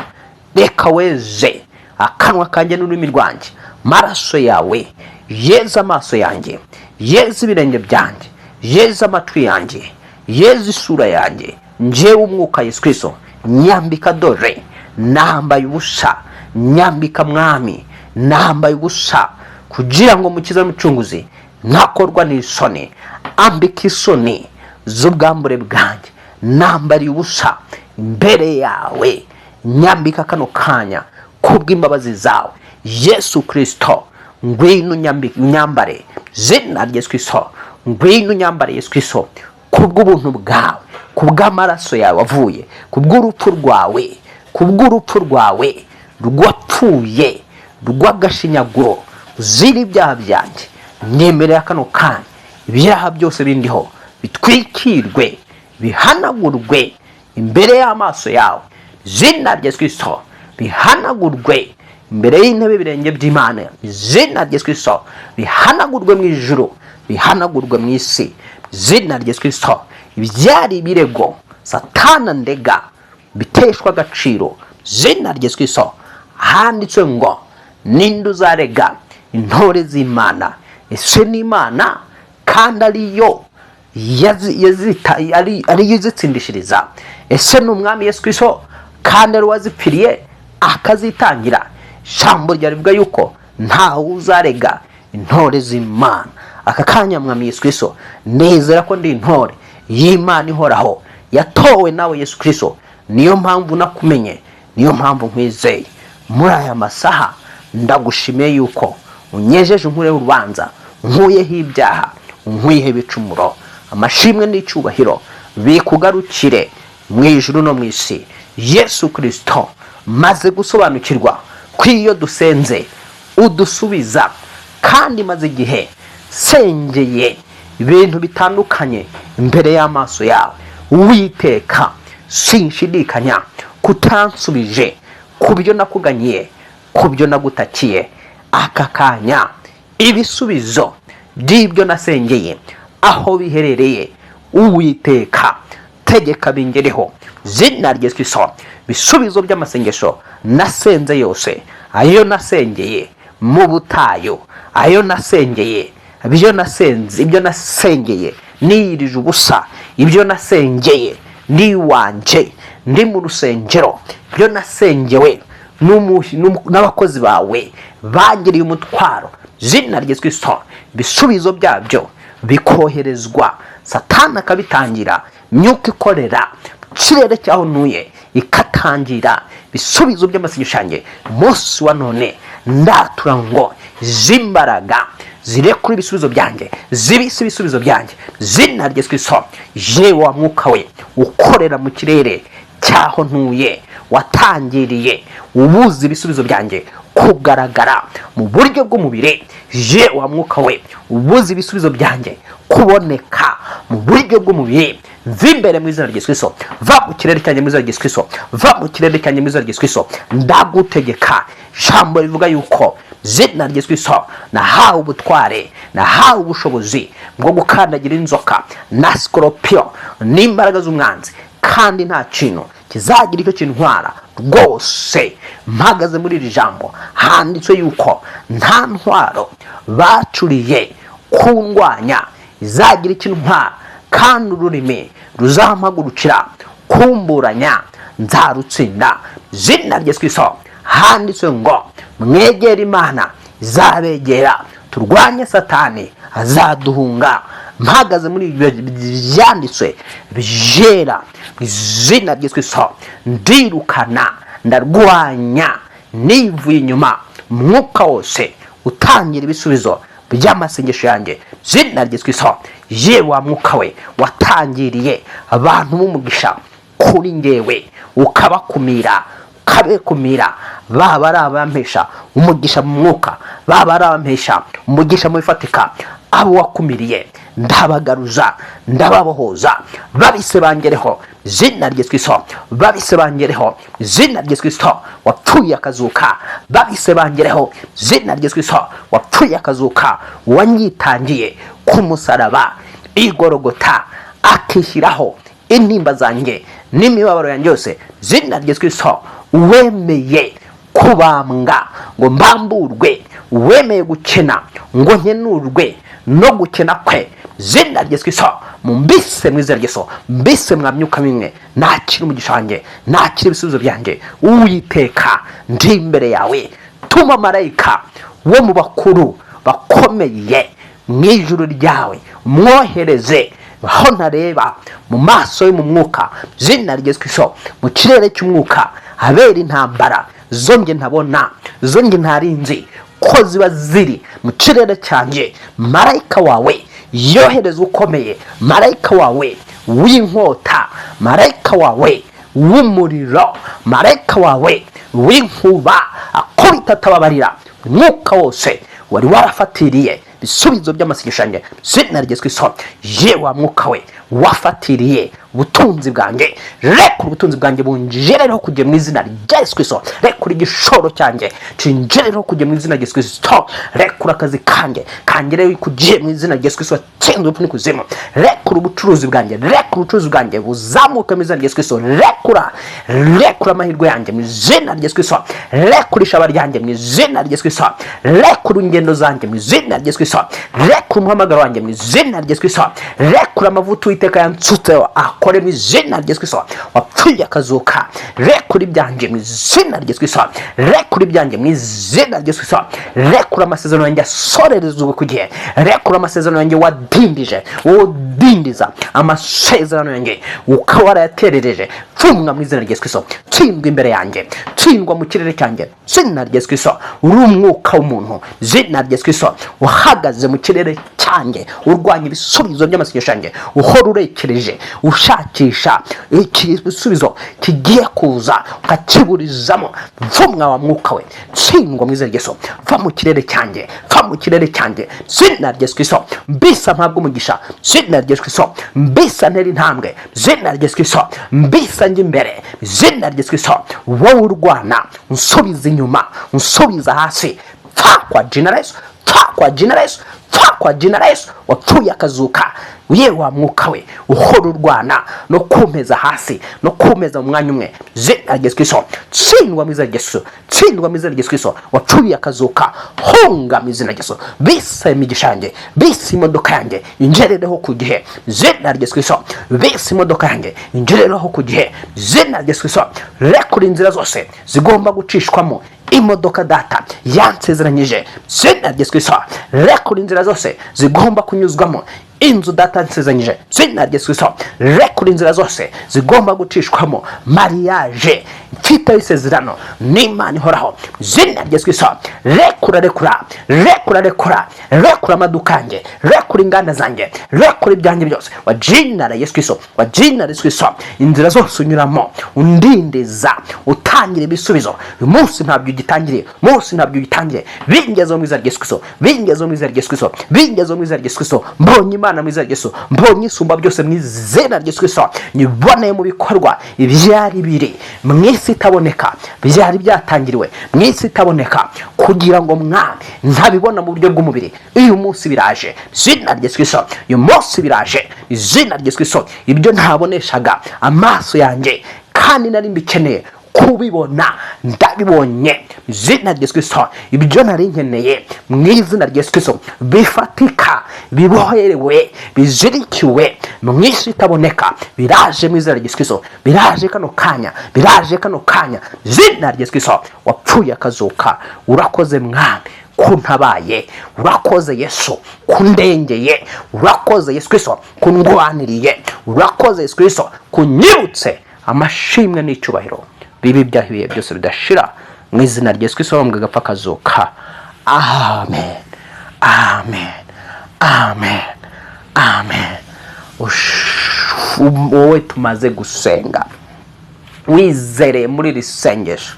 reka weze akanwa kanjye n'ururimi rwanjye. Maraso yawe yeze amaso yanjye, yeze ibirenge byanjye, yeze amatwi yanjye, yeze isura yanjye. Njyewe umwuka Yesu Kirisito, nyambika, dore nambaye ubusa. Nyambika Mwami, nambaye ubusa, kugira ngo mukiza n'umucunguzi ntakorwa n'isoni. Ambika isoni z'ubwambure bwanjye. Nambariye ubusa imbere yawe. Nyambika kano kanya kubw'imbabazi zawe. Yesu Kirisito, ngwino unyambare. Zina rya Yesu Kirisito, ngwino unyambare. Yesu Kirisito, kubw'ubuntu bwawe, kubw'amaraso yawe avuye kubw'urupfu rwawe, kubw'urupfu rwawe rwapfuye rw'agashinyaguro uzira ibyaha byanjye. Nyemerera kano kanya ibyaha byose bindiho bitwikirwe, bihanagurwe imbere y'amaso yawe. Zina rya Yesu Kirisito, bihanagurwe imbere y'intebe ibirenge by'Imana. Izina rya Yesu Kirisito, bihanagurwe mu ijuru, bihanagurwe mu isi. Izina rya Yesu Kirisito, ibyari ibirego Satana ndega biteshwa agaciro. Izina rya Yesu Kirisito, handitswe ngo: "Ninde uzarega intore z'Imana? Ese ni Imana kandi ariyo ariyo izitsindishiriza? Ese ni Umwami Yesu Kirisito kandi ari uwazipfiriye akazitangira?" Ijambo rya rivuga yuko ntawe uzarega intore z'Imana. Aka kanya, Mwami Yesu Kirisito, nezera ko ndi intore y'Imana ihoraho yatowe nawe Yesu Kirisito. Niyo mpamvu nakumenye, niyo mpamvu nkwizeye. Muri aya masaha ndagushimiye yuko unyejeje, unkureho urubanza, nkuyeho ibyaha, unkuyeho ibicumuro. Amashimwe n'icyubahiro bikugarukire mu ijuru no mu isi. Yesu Kirisito, maze gusobanukirwa ko iyo dusenze udusubiza, kandi maze igihe sengeye ibintu bitandukanye imbere y'amaso yawe. Uwiteka, sinshidikanya kutansubije ku byo nakuganyiye, ku byo nagutakiye. Aka kanya ibisubizo by'ibyo nasengeye aho biherereye, Uwiteka, tegeka bingereho. Zina rya Yesu Kristo, ibisubizo by'amasengesho nasenze yose, ayo nasengeye mu butayu, ayo nasengeye, ibyo nasenze, ibyo nasengeye niyirije ubusa, ibyo nasengeye ndi iwanjye, ndi mu rusengero, ibyo nasengewe n'abakozi bawe bagiriye umutwaro, zina rya Yesu Kristo, ibisubizo byabyo bikoherezwa, Satani akabitangira, imyuka ikorera mu kirere cyaho ntuye ikatangira ibisubizo by'amasengesho yanjye. Umunsi wa none ndatura ngo z'imbaraga zirekure ibisubizo byanjye, zibise ibisubizo byanjye. Zina rya Yesu Kristo, yewe wa mwuka we ukorera mu kirere cyaho ntuye watangiriye ubuza ibisubizo byanjye kugaragara mu buryo bw'umubiri, ye wa mwuka we ubuza ibisubizo byanjye kuboneka mu buryo bw'umubiri, va imbere mu izina rya Yesu Kristo. Va mu kirere cyanjye mu izina rya Yesu Kristo. Va mu kirere cyanjye mu izina rya Yesu Kristo. Ndagutegeka, ijambo rivuga yuko zina rya Yesu Kristo nahawe ubutware, nahawe ubushobozi bwo gukandagira inzoka na sikoropiyo n'imbaraga z'umwanzi, kandi nta kintu kizagira icyo kintwara. Rwose mpagaze muri iri jambo, handitswe yuko nta ntwaro bacuriye kundwanya izagira icyo intwara, kandi ururimi ruzampagurukira kumburanya nzarutsinda. Zina rya Yesu Kristo, handitswe ngo: "Mwegere Imana izabegera, turwanye Satani azaduhunga." Mpagaze muri ibyo byanditswe byera, mu izina rya Yesu Kristo, ndirukana, ndarwanya nivuye inyuma umwuka wose utangira ibisubizo by'amasengesho yanjye. Zina rya Yesu Kristo, ye wa mwuka we watangiriye abantu b'umugisha kuri ngewe ukabakumira, ukabekumira, baba ari abampesha umugisha mu mwuka, baba ari abampesha umugisha mu bifatika, abo wakumiriye ndabagaruza, ndababohoza. Babise bangereho, zina rya Yesu Kristo. Babise bangereho, zina rya Yesu Kristo wapfuye akazuka. Babise bangereho, zina rya Yesu Kristo wapfuye akazuka, wanyitangiye. ku musaraba igorogota, akishyiraho intimba zanjye n'imibabaro yanjye yose, zina rya Yesu Kristo, wemeye kubambwa ngo mbamburwe, wemeye gukena ngo nkenurwe no gukena kwe, zina rya Yesu Kristo, mumbise mu izina rya Yesu, mbise mwa myuka mimwe, nakira umugisha wanjye, nakira ibisubizo byanjye. Uwiteka, ndi imbere yawe, tuma marayika wo mu bakuru bakomeye mu ijuru ryawe, mwohereze aho ntareba mu maso yo mu mwuka, zina rya Yesu Kristo, mu kirere cy'umwuka habera intambara zo njye ntabona, zo njye ntarinzi ko ziba ziri mu kirere cyanjye. Marayika wawe yohereza ukomeye, marayika wawe w'inkota, marayika wawe w'umuriro, marayika wawe w'inkuba, akubita atababarira umwuka wose wari warafatiriye ibisubizo by'amasengesho yanjye, zina rya Yesu Kristo. Ye wa mwuka we wafatiriye ubutunzi bwanjye, rekura ubutunzi bwanjye bunjerereho kujya mu izina rya Yesu Kristo. Rekura igishoro cyanjye kinjerereho kujya mu izina rya Yesu Kristo. Rekura akazi kanjye kangereho kujya mu izina rya Yesu Kristo, watsinze urupfu n'ikuzimu. Rekura ubucuruzi bwanjye, rekura ubucuruzi bwanjye buzamuke mu izina rya Yesu Kristo. Rekura, rekura amahirwe yanjye mu izina rya Yesu Kristo. Rekura ishaba ryanjye mu izina rya Yesu Kristo. Rekura ingendo zanjye mu izina rya Yesu Kristo. Rekura umuhamagaro wanjye mu izina rya Yesu Kristo. Rekura amavuta Uwiteka yansutseho akore mu izina rya Yesu Kristo, wapfuye akazuka. Rekura ibyanjye mu izina rya Yesu Kristo. Rekura ibyanjye mu izina rya Yesu Kristo. Rekura amasezerano yanjye asorerezwa ku gihe. Rekura amasezerano yanjye wadindije, wowe udindiza amasezerano yanjye ukaba warayaterereje, pfumwa mu izina rya Yesu Kristo. Tsindwa imbere yanjye, tsindwa mu kirere cyanjye, zina rya Yesu Kristo. Uri umwuka w'umuntu, zina rya Yesu Kristo, uhagaze mu kirere cyanjye urwanya ibisubizo by'amasengesho yanjye, uhora urekereje ushakisha igisubizo kigiye kuza ukakiburizamo, vumwa wa mwuka we, tsindwa mu izina rya Yesu. Va mu kirere cyanjye, va mu kirere cyanjye, zina rya Yesu Kristo. Mbisa mpabwa umugisha, zina rya Yesu Kristo. Mbisa ntera intambwe, zina rya Yesu Kristo. Mbisa njya imbere, zina rya Yesu Kristo. Wowe urwana unsubiza inyuma, unsubiza hasi, pfa kwa jina la Yesu, pfa kwa jina la Yesu, pfa kwa jina la Yesu, wapfuye akazuka. Ye wa mwuka we uhora urwana no kumeza hasi no kumeza mu mwanya umwe, zina rya Yesu Kristo, tsindwa mu izina rya Yesu, tsindwa mu izina rya Yesu Kristo, wapfuye akazuka, hunga mu izina rya Yesu. Bise imigisha yanjye, bise imodoka yanjye ingerereho ku gihe, zina rya Yesu Kristo. Bise imodoka yanjye ingerereho ku gihe, zina rya Yesu Kristo. Rekura inzira zose zigomba gucishwamo imodoka data yansezeranyije, zina rya Yesu Kristo. Rekura inzira zose zigomba kunyuzwamo inzu data yansezeranyije, zina rya Yesu Kristo. Rekura inzira zose zigomba gucishwamo mariage mfiteho isezerano n'Imana ihoraho, zina rya Yesu Kristo. Rekura, rekura, rekura, rekura, rekura amaduka yanjye, rekura inganda zanjye, rekura ibyanjye byose wa jina la Yesu Kristo, wa jina la Yesu Kristo. Inzira zose unyuramo undindiza utangira ibisubizo, uyu munsi ntabyo ugitangiriye, munsi ntabyo ugitangiriye. Bingezeho mu izina rya Yesu Kristo, bingezeho mu izina rya Yesu Kristo, bingezeho mu izina rya Yesu Kristo. Mbonye Imana mu izina rya Yesu, mbonye Isumba byose mu izina rya Yesu Kristo, nyiboneye mu bikorwa. Ibyari biri mu isi itaboneka, byari byatangiriwe mu isi itaboneka kugira ngo mwami ntabibona mu buryo bw'umubiri, uyu munsi biraje, izina rya Yesu Kristo. Uyu munsi biraje, izina rya Yesu Kristo. Ibyo ntaboneshaga amaso yanjye kandi nari mbikeneye kubibona, ndabibonye, izina rya Yesu Kristo. Ibyo nari nkeneye mu izina rya Yesu Kristo bifatika, biboherewe, bizirikiwe mu isi itaboneka, biraje mu izina rya Yesu Kristo. Biraje kano kanya, biraje kano kanya, izina rya Yesu Kristo, wapfuye akazuka. Urakoze mwami kuntabaye, urakoze Yesu kundengeye, urakoze Yesu Kristo kundwaniriye, urakoze Yesu Kristo kunyibutse. Amashimwe n'icyubahiro bibi byaho ibihe byose bidashira, mu izina rya Yesu Kristo wabambwe agapfa akazuka. Amen, amen, amen, amen. Wowe tumaze gusenga wizereye muri iri sengesho,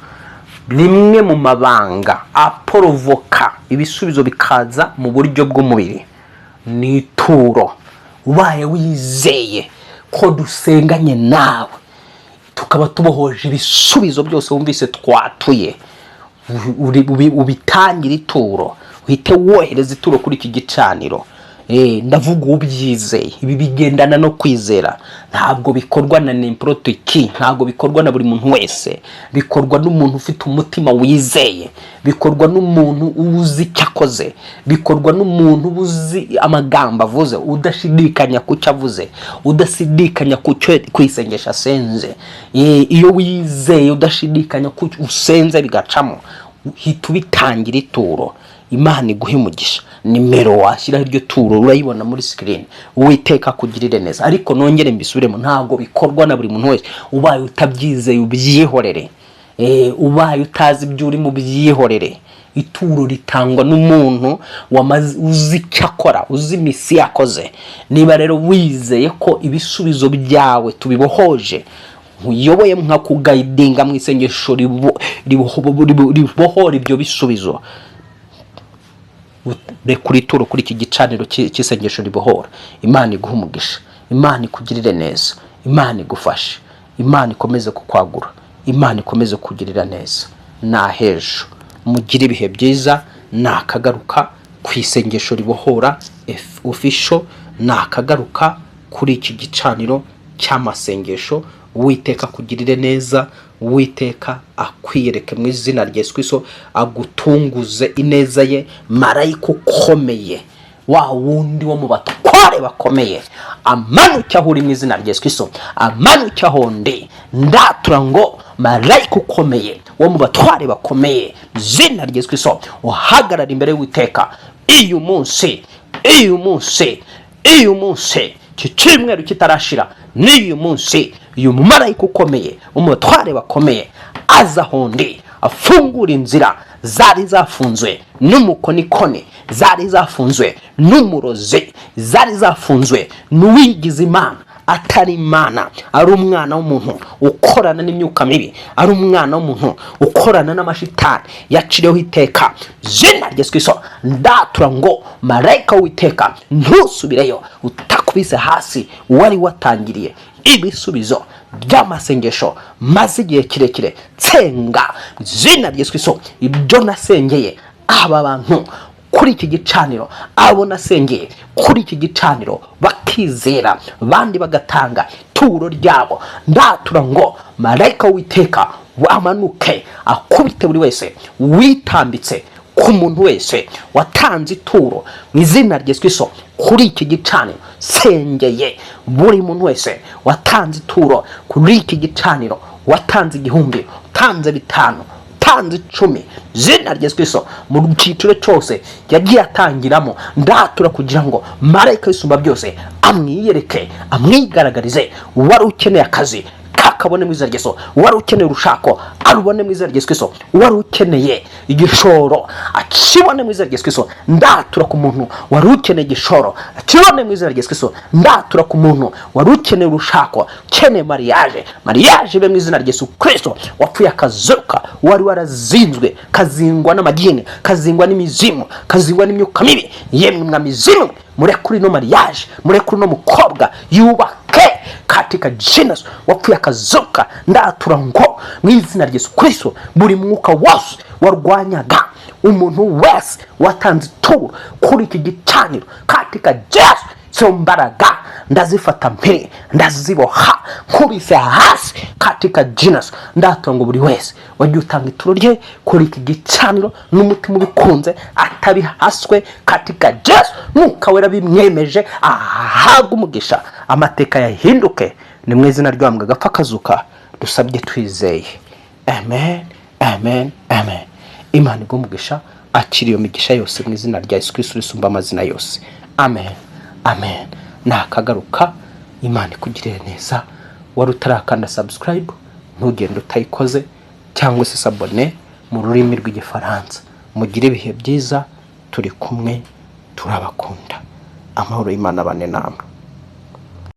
rimwe mu mabanga aporovoka ibisubizo bikaza mu buryo bw'umubiri ni ituro. Ubaye wizeye ko dusenganye nawe, tukaba tubohoje ibisubizo byose wumvise twatuye, ubitangire ituro, uhite wohereza ituro kuri iki gicaniro. Ndavuga ubyizeye. Ibi bigendana no kwizera, ntabwo bikorwa na n'importe qui, ntabwo bikorwa na buri muntu wese. Bikorwa n'umuntu ufite umutima wizeye, bikorwa n'umuntu uzi icyo akoze, bikorwa n'umuntu uzi amagambo avuze, udashidikanya ku cyo avuze, udashidikanya ku cyo ku isengesho asenze. Iyo wizeye udashidikanya ku cyo usenze bigacamo, hita ubitangira ituro. Imana iguhe umugisha. Nimero washyiraho iryo turo urayibona muri screen. Uwiteka akugirire neza. Ariko nongere mbisubiremo, ntabwo bikorwa na buri muntu wese. Ubaye utabyizeye, ubyihorere. Ubaye utazi ibyo urimo, ubyihorere. Ituro ritangwa n'umuntu wamaze, uzi icyo akora, uzi misiyo yakoze. Niba rero wizeye ko ibisubizo byawe tubibohoje, nkuyoboye nkakuguidinga mu isengesho ribohora ibyo bisubizo, rekura ituro kuri iki gicaniro cy'isengesho ribohora. Imana iguhe umugisha, Imana ikugirire neza, Imana igufashe, Imana ikomeze kukwagura, Imana ikomeze kugirira neza. Nahejo mugire ibihe byiza. Nakagaruka ku isengesho ribohora official, nakagaruka kuri iki gicaniro cy'amasengesho. Uwiteka akugirire neza, Uwiteka akwiyereke mu izina rya Yesu Kristo, agutunguze ineza ye. Marayika ukomeye, wa wundi wo mu batware bakomeye, amanuke aho uri mu izina rya Yesu Kristo, amanuke aho ndi. Ndatura ngo marayika ukomeye wo mu batware bakomeye, mu izina rya Yesu Kristo, uhagarara imbere y'Uwiteka uyu munsi, uyu munsi, uyu munsi, iki cyumweru kitarashira, n'uyu munsi, uyu mumarayika ukomeye wo mu batware bakomeye aza aho ndi, afungura inzira zari zafunzwe n'umukonikoni, zari zafunzwe n'umurozi, zari zafunzwe n'uwigize Imana atari Imana, ari umwana w'umuntu ukorana n'imyuka mibi, ari umwana w'umuntu ukorana n'amashitani yaciriweho iteka. Zina rya Yesu Kristo, ndatura ngo marayika w'Uwiteka, ntusubireyo utakubise hasi wari watangiriye ibisubizo by'amasengesho maze igihe kirekire nsenga. Izina rya Yesu Kristo, ibyo nasengeye aba bantu kuri iki gicaniro, abo nasengeye kuri iki gicaniro bakizera, abandi bagatanga ituro ryabo, ndatura ngo marayika w'Uwiteka amanuke akubite buri wese witambitse ku muntu wese watanze ituro mu izina rya Yesu Kristo kuri iki gicaniro. Sengeye buri muntu wese watanze ituro kuri iki gicaniro, watanze 1000, utanze 5, utanze 10, izina rya Yesu Kristo, mu cyiciro cyose yagiye atangiramo, ndatura kugira ngo marayika w'Isumba byose amwiyereke, amwigaragarize. Wari ukeneye akazi, kakabone mu izina rya Yesu. Wari ukeneye urushako, arubone mu izina rya Yesu Kristo. Wari ukeneye igishoro, akibone mu izina rya Yesu Kristo. Ndatura ku muntu wari ukeneye igishoro, akibone mu izina rya Yesu Kristo. Ndatura ku muntu wari ukeneye urushako, ukeneye mariage, mariage ibe mu izina rya Yesu Kristo wapfuye akazuka. Wari warazinzwe, kazingwa n'amagini, kazingwa n'imizimu, kazingwa n'imyuka mibi, yemwe mwa mizimu, murekure ino mariage, murekure uno mukobwa yubake katika jina Yesu wapfuye akazuka. Ndatura ngo mu izina rya Yesu Kristo, buri mwuka wose warwanyaga umuntu wese watanze ituro kuri iki gicaniro, katika Yesu, izo mbaraga ndazifata mpiri, ndaziboha, nkubise hasi katika jina Yesu. Ndatura ngo buri wese wagiye utanga ituro rye kuri iki gicaniro n'umutima ubikunze, atabihaswe, katika Yesu, Mwuka Wera bimwemeje, ahabwe umugisha, amateka yahinduke. Ni mu izina ry'Uwambwe agapfa akazuka dusabye twizeye, amen, amen, amen. Imana iguhe umugisha. Akira iyo migisha yose mu izina rya Yesu Kristo risumba amazina yose. Amen, amen. Nakagaruka. Imana ikugirire neza. Wari utarakanda subscribe, ntugende utayikoze, cyangwa se s'abonner mu rurimi rw'Igifaransa. Mugire ibihe byiza, turi kumwe, turabakunda. Amahoro y'Imana abane namwe.